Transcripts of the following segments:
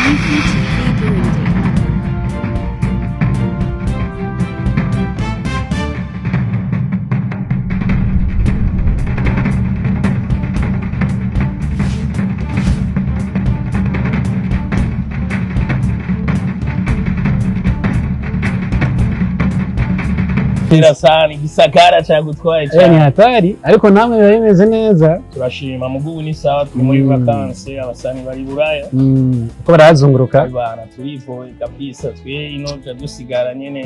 UPTV Burundi. Tera sana igisagara cagutwaye Ni cyane. hatari, ariko namwe biba bimeze neza. Turashima mugubu, ni sawa, turi muri vacances, abasani bari Buraya. Uko barazunguruka. Bana turivoye kabisa, twe ino dusigara nyene.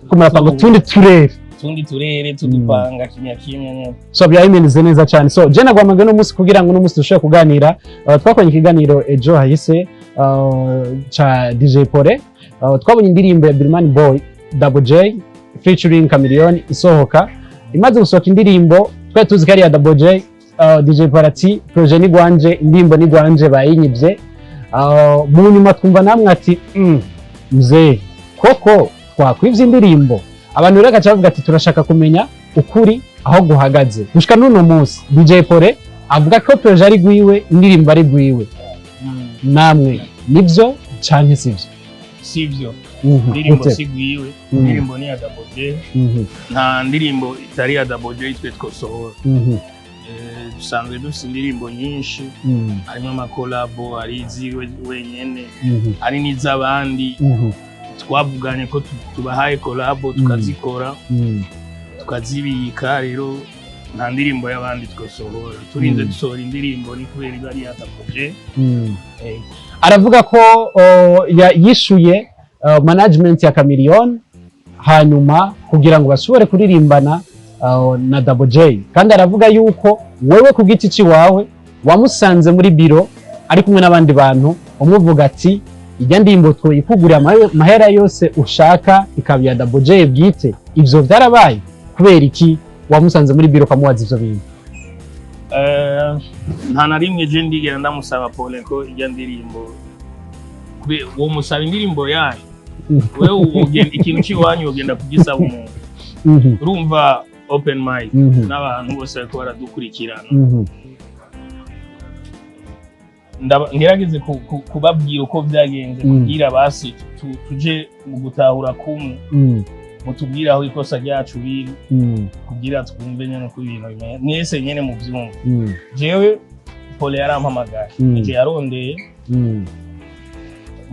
Ko murapanga utundi turere. Tundi turere tudupanga kimya kimya nyene. So byaba bimeze neza cyane. So je nagwamaga uno munsi kugira ngo uno munsi dushobore kuganira. Twakoranye ikiganiro ejo hahise ca DJ Pole. Twabonye indirimbo ya Birman Boy Double J featuring Chameleone isohoka. Imaze gusohoka indirimbo, twari tuzi ko ari iya Double J. DJ Pole ati: "Projet ni gwanje, indirimbo ni gwanje, bayinyivye." Mu nyuma twumva namwe ati: Mzee, koko twakwivye indirimbo?" Abantu rero bagaca bavuga ati: "Turashaka kumenya ukuri aho guhagaze." Gushika n'uno munsi DJ Pole avuga ko projet ari gwiwe, indirimbo ari gwiwe. Namwe nivyo canke sivyo? Sivyo. Indirimbo Gute? si gwiwe. Indirimbo ni ya Double J. Nta ndirimbo itari ya Double J twe twosohora. Dusanzwe dufise indirimbo nyinshi, harimo amakolabo, hari iziwe wenyene, hari n'iz'abandi twavuganye ko tubahaye collabo, tukazikora, tukazibika. Rero nta ndirimbo y'abandi twasohora. Turinze dusohora indirimbo, ni kubera iba ari iya Double J. Aravuga ko yishuye management ya Chameleone hanyuma kugira ngo bashobore kuririmbana na Double J. Kandi aravuga yuko wewe ku giti ciwawe wamusanze muri biro ari kumwe n'abandi bantu, umuvuga ati: "Ijya ndirimbo twoyikugurira amahera yose ushaka, ikaba iya Double J bwite." Ivyo vyarabaye? Kubera iki wamusanze muri biro ukamubaza ivyo bintu? Nta na rimwe je ndigera ndamusaba Pole ko ijya ndirimbo. Uwo musaba indirimbo yayo, wewe ikintu c'iwanyu ugenda kugisaba umuntu? Urumva, open mic n'abantu bose bariko baradukurikirana, ngerageze kubabwira uko vyagenze kugira basi tuje mu gutahura kumwe, mutubwire aho ikosa ryacu riri kugira twumve nyene uko ibintu bimeze, mwese nyene muvyumve. Jewe Pole yarampamagaye, ije yarondeye,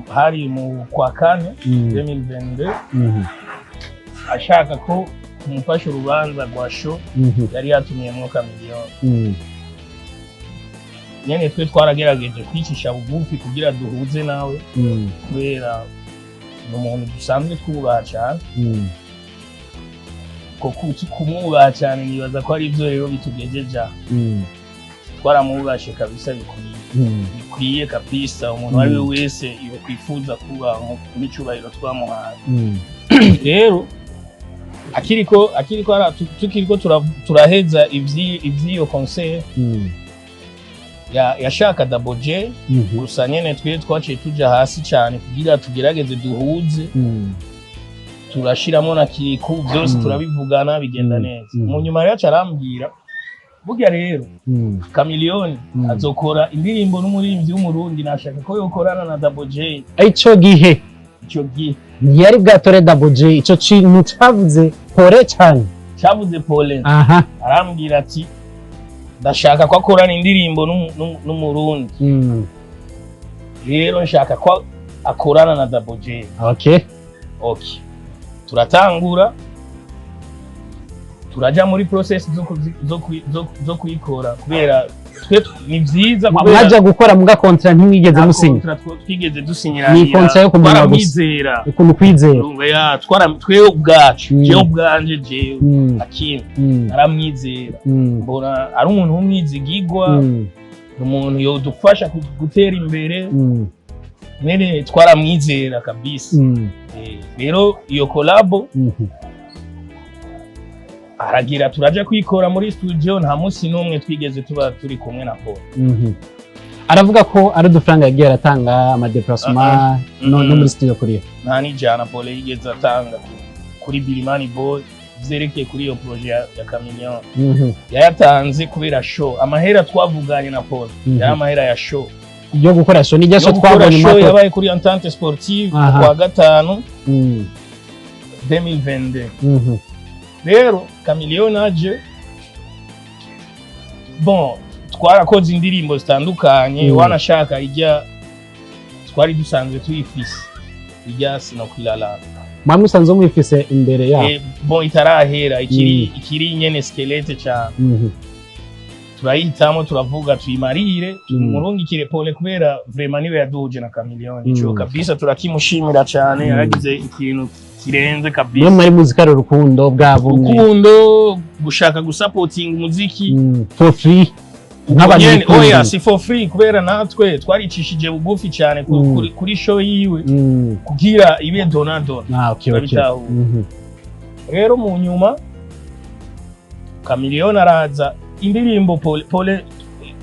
hari mu kwa kane 2022, ashaka ko tumufasha urubanza rwa show yari yatumiyemwo Chameleone. Nyene twe twaragerageje kwicisha bugufi kugira duhuze nawe, kubera ni umuntu dusanzwe twubaha cyane. Ko kumwubaha cyane, nibaza ko ari ibyo rero bitugejeje aha. Twaramwubashe kabisa bikwiye, bikwiye kabisa. Umuntu uwo ari we wese yokwifuza kubaha n'icyubahiro twamuhaye. Rero akiriko tukiriko turaheza ivy'iyo concert, yashaka Double J. Gusa nyene twe twaciye tuja hasi cyane kugira tugerageze duhuze, turashiramo na Kiriku byose, turabivugana bigenda neza. Mu nyuma rero arambwira: "Burya rero Chameleone azokora indirimbo n'umuririmbyi w'Umurundi, nashaka ko yokorana na Double J." Ico gihe? Ico gihe. Ntiyari bwatore Double J, ico kintu cavuze Pole cane? Cavuze Pole. Arambwira ati: "Ndashaka ko akorana indirimbo n'Umurundi, rero nshaka ko akorana na Double J." Okay, turatangura, turaja muri process zo kuyikora, kubera twe ni vyiza kubera Mwaja gukora muga contrat ntimwigeze nta musinya? contrat twigeze dusinyira. Ni contrat yo kumenya gusa. Twaramwizera. Ukuntu kwizera. Urumva, ya twara twe ubwacu, jewe ubwanje, jewe Akim, aramwizera, mbona ari umuntu w'umwizigigwa, ni umuntu yodufasha gutera imbere. Nyene twaramwizera kabisa. Rero iyo collabo aragira, turaja kwikora muri studio, nta munsi n'umwe twigeze tuba turi kumwe na Paul. Aravuga ko ari udufaranga yagiye aratanga, ama déplacement no muri studio kuriya. Nta n'ijana Paul yigeze atanga kuri Birimani Boy vyerekeye kuri iyo projet ya Chameleone. Yayatanze kubera show. Amahera twavuganye na Paul yari amahera ya show. Yo gukora show nijya show Yo gukora twabonye show mwaka yabaye kuri Entente Sportive kwa gatanu 2022. Rero Chameleone aje, bon, twarakoze indirimbo zitandukanye. Wanashaka ijya twari dusanzwe tuyifise, ijya Sinokwilala. Mwamwe musanzwe muyifise imbere yaho? Bon, itarahera, ikiri ikiri nyene squelette cyane. Turayihitamo, turavuga tuyimarire, tumurungikire Pole, kubera vraiment niwe yaduhuje na Chameleone. Ico kabisa turakimushimira cyane. Yaragize ikintu kirenze Niyo kabisa. Mwari muzi ko ari urukundo bwa bumwe. Urukundo, gushaka gusapotinga umuziki. For free, nk'abantu Nyene, bikundira. oya, si for free, kubera natwe twaricishije bugufi cyane kuri show yiwe kugira ibe donnant donnant. Ah, okay. Turabitahura. Rero mu nyuma Chameleone araza, indirimbo Pole, Pole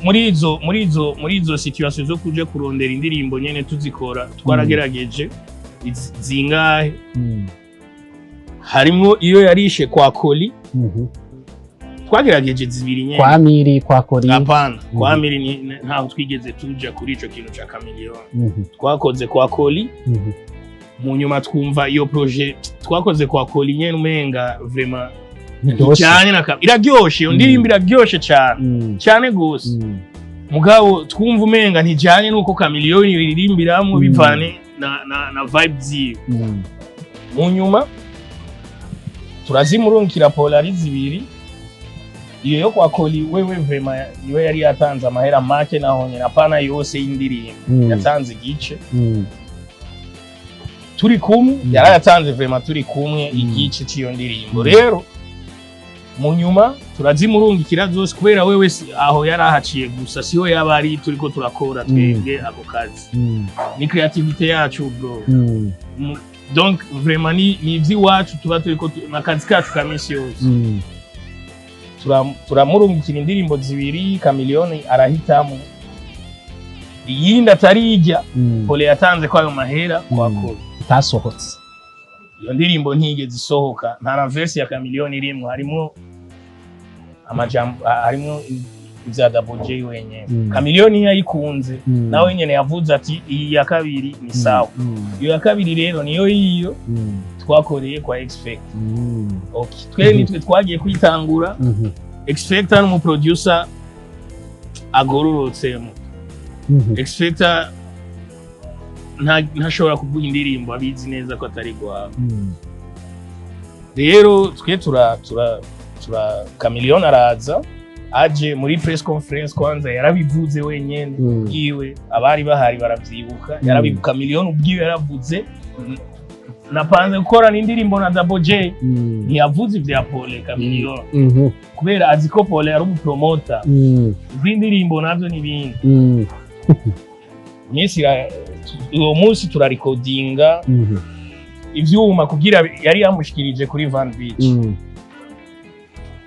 muri izo situation zo kuja kurondera indirimbo nyene tuzikora, twaragerageje zingahe. Harimwo iyo yarishe kwa Koli. Twagerageje zibiri nyene. Kwa Miri, kwa Kori? Hapana, kwa Miri ntaho twigeze tuja kuri ico kintu ca Chameleone. Twakoze kwa Koli. Mu nyuma twumva iyo projet twakoze kwa Koli nyene umenga vraiment Ntiryoshe. ijyanye na iraryoshe iyo ndirimbo, iraryoshe cyane, cyane gose. Mugabo twumva umenga ntijyanye nuko Chameleone iririmbiramwo, bivane na vibe ziwe. Mu nyuma turazimurungikira Paul ari zibiri. Iyo yo kwa Koli wewe vraiment niwe yari yatanze amahera make, naho nyine apana yose y'indirimbo. Yatanze igice turi kumwe. Yarayatanze vraiment turi kumwe, igice cy'iyo ndirimbo. Rero mu nyuma turazimurungikira zose, kubera wewe aho yari ahaciye gusa, siho yaba ari turiko turakora twebwe ako kazi. Ni creativity yacu, bro. Donc vraiment ni ivy'iwacu tuba turiko n'akazi kacu ka minsi yose. Turamurungikira indirimbo zibiri, Chameleone arahitamo iyindi atari ijya Pole yatanze ko ayo mahera kwa Koli. Itasohotse. Iyo ndirimbo ntigeze isohoka, nta na verse ya Chameleone irimwo, harimwo amajambo, harimwo ivya Double J wenyene. Chameleone yayikunze, nawe nyene yavuze ati iyi ya kabiri ni sawa. Iyo ya kabiri rero niyo yiyo twakoreye kwa Expect. Okay, twe nitwe twagiye kwitangura. Expector ni umuproducer agororotsemo. Expector ntashobora kuvuga indirimbo abizi neza ko atari gwawe. Rero twe tura tura tura Chameleone araza, aje muri press conference kwanza yarabivuze wenyene ubwiwe, abari bahari baravyibuka. Yarabivuga Chameleone ubwiwe, yaravuze: "Napanze gukorana indirimbo na Double J." Ntiyavuze ivya Pole Chameleone, kubera azi ko Pole ari umupromota rw'indirimbo navyo n'ibindi. Iminsi uwo munsi turarikodinga ivyuma kugira yari yamushikirije kuri Van Beach.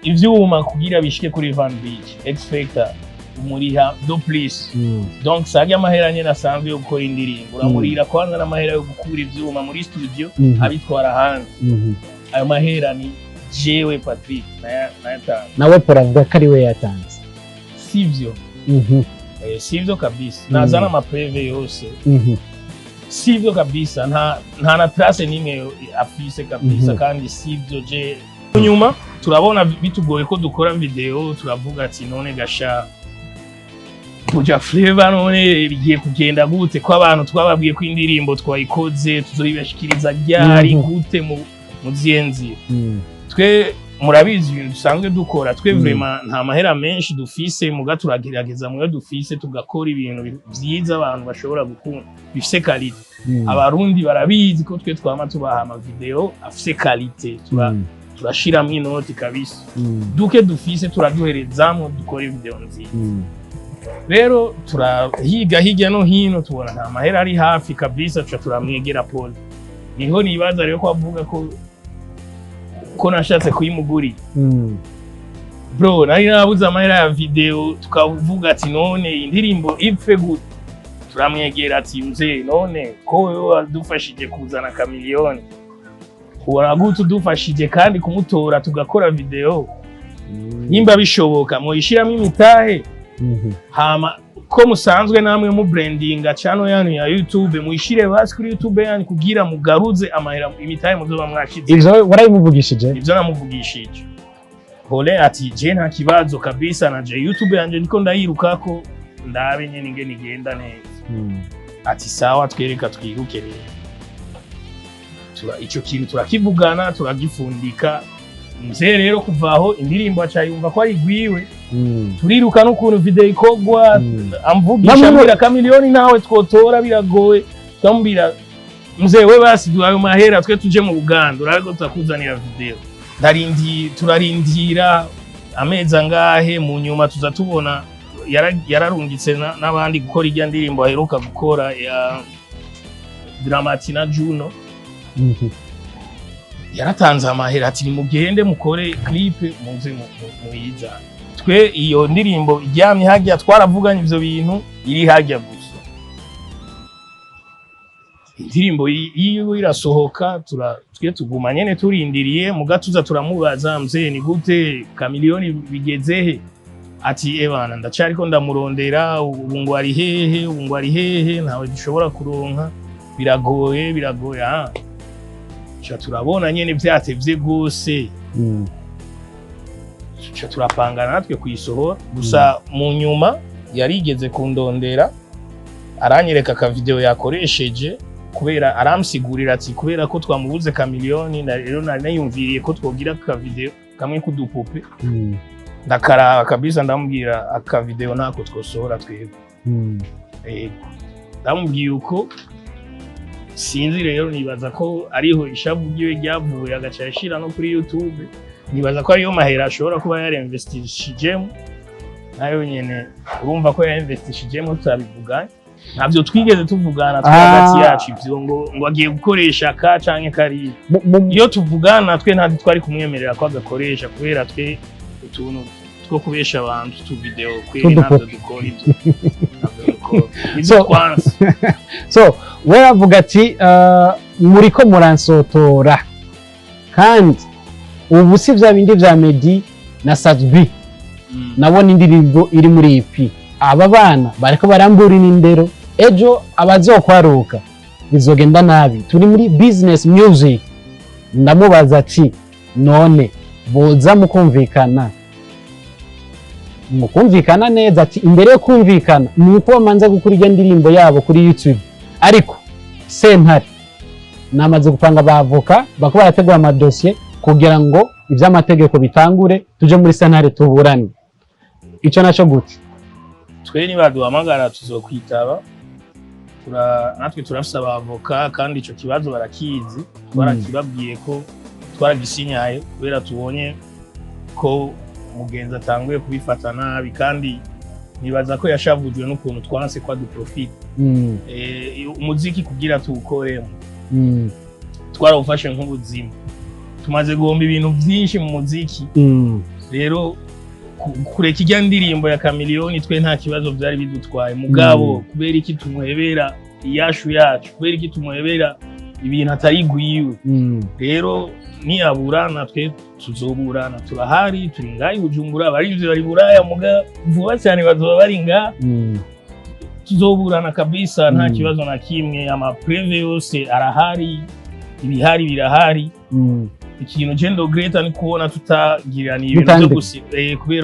Ivyuma kugira bishike kuri Van Beach, X-Factor umuriha de plus. Donc sajya amahera nyene asanzwe yo gukora indirimbo, uramurira kwanza n'amahera yo gukura ivyuma muri studio, abitwara hanze. Ayo mahera ni jewe Patrick nayatanze. Nawe Paul avuga ko ari we yatanze. Sivyo. Sivyo kabisa. Nazana amapreuves yose. Sivyo kabisa, nta na trace n'imwe afise kabisa. Kandi sivyo. Je nyuma turabona bitugoye ko dukora video, turavuga ati none gasha Buja Flavor, none bigiye kugenda gute ko abantu twababwiye ko indirimbo twayikoze, tuzoyibashikiriza ryari? Gute mu zihe nzira? Twe murabizi ibintu dusanzwe dukora twe. Vraiment nta mahera menshi dufise, muga turagerageza muyo dufise tugakora ibintu vyiza abantu bashobora gukunda, bifise qualité. Abarundi barabizi ko twe twama tubaha ama video afise qualité. Turashiramwo inoti kabisa. Duke dufise turaduherezamwo dukora video nziza. Rero turahiga hirya no hino, tubona nta mahera ari hafi kabisa, tuca turamwegera Paul. Niho nibaza rero ko avuga ko nashatse kuyimugurira. Bro, nari nabuze amahera ya video, tukavuga ati none indirimbo ipfe gute? Turamwegera ati mzee, none ko wewe wadufashije kuzana Chameleone, ubona gute udufashije kandi kumutora tugakora video? Nimba bishoboka mwoyishiramo imitahe. Hama Ko musanzwe namwe mu brandinga channel yanyu ya YouTube, muyishire basi kuri YouTube yanyu kugira mugaruze amahera, imitahe muzoba mwashize. Ivyo warabimuvugishije? Ivyo namuvugishije. Pole ati: "Je nta kibazo kabisa, na je YouTube yanje ndiko ndayirukako, ndabe nyene ingene igenda neza." Ati: "Sawa, twereka twiruke rero." Ico kintu turakivugana, turagifundika. Mzee rero kuva aho indirimbo aca yumva ko ari gwiwe. Turiruka n'ukuntu video ikorwa. Amvugisha, ambwira: "Kamiliyoni nawe twotora biragoye." Twamubwira: "Mzee, we basi duhaye mahera, twe tuje mu Buganda, urabe ko turakuzanira video." Turarindira amezi angahe, mu nyuma tuza tubona yararungitse n'abandi gukora irya ndirimbo aheruka gukora ya Dramati na Juno. Yaratanze amahera ati: "Nimugende mukore clip, muze muyizane." Twe iyo ndirimbo iryamye harya, twaravuganye ivyo bintu, iri harya gusa. Indirimbo yiwe irasohoka, twe tuguma nyene turindiriye. Muga tuza turamubaza: "Mzee, ni gute? Kamiliyoni bigeze he?" Ati: "Ebana, ndacariko ndamurondera ubu, ngo ari hehe ubu, ngo ari hehe, ntawe dushobora kuronka, biragoye, biragoye." Ah, ca turabona nyene vyatevye gose. Ca turapangana natwe kuyisohora. Gusa mu nyuma yarigeze kundondera, aranyereka aka video yakoresheje, kubera aramsigurira ati kubera ko twamubuze Kamiliyoni, rero nari nayumviriye ko twogira aka video kamwe k'udupupe. Ndakaraba kabisa, ndamubwira: "Aka video ntako twosohora twebwe." Yego, ndamubwiye uko. Sinzi rero, nibaza ko ariho ishavu ryiwe ryavuye, agaca yashira no kuri YouTube. Nibaza ko ariyo mahera ashobora kuba yarinvestishijemo nayo nyene. Urumva ko yarinvestishijemo tutabivuganye, ntabyo twigeze tuvugana twe hagati yacu ivyo ngo agiye gukoresha ka canke kariya. Iyo tuvugana twe, ntabwo twari kumwemerera ko agakoresha, kubera twe utuntu two kubesha abantu tu video kweri Tudupupe. ntabyo dukora, ibyo ntabyo dukora, nibyo twanse. So we avuga ati: "Muriko muransotora, kandi ubu si vya bindi vya Meddy na Sat-B." Nabona indirimbo iri muri EP, aba bana bariko baramburira indero, ejo abazokwaruka bizogenda nabi, turi muri business music. Ndamubaza ati: "None boza mukumvikana neza?" Ati: "Imbere yo kumvikana ni uko bamanza gukura irya ndirimbo yabo kuri YouTube, ariko sentare namaze gupanga abavoka, bako barategura amadosiye kugira ngo ivy'amategeko bitangure, tuje muri sentare tuburane." Ico naco gute? Twe nibaduhamagara tuzokwitaba. Natwe turafise abavoka, kandi ico kibazo barakizi, twarakibabwiye ko twaragisinyaye, kubera tubonye ko umugenzi atanguye kubifata nabi, kandi nibaza ko yashavujwe n'ukuntu twanse ko aduprofita. Umuziki kugira tuwukoremo, twarawufashe nk'ubuzima. Tumaze guhomba ibintu byinshi mu muziki. Rero kureka ijya ndirimbo ya Kamiliyoni, twe nta kibazo byari bidutwaye. Mugabo kubera iki tumuhebera iyashu yacu? Kubera iki tumuhebera ibintu atari gwiwe? Rero niyaburana, twe tuzoburana. Turahari, turi ngaha i Bujumbura, abarivyo bari Buraya, muga vuba cyane bazoba bari ngaha. Tuzoburana kabisa, nta kibazo na kimwe. Ama preuves yose arahari, ibihari birahari. Ikintu je ndegretta ni kubona tutagirana ibintu byo kubera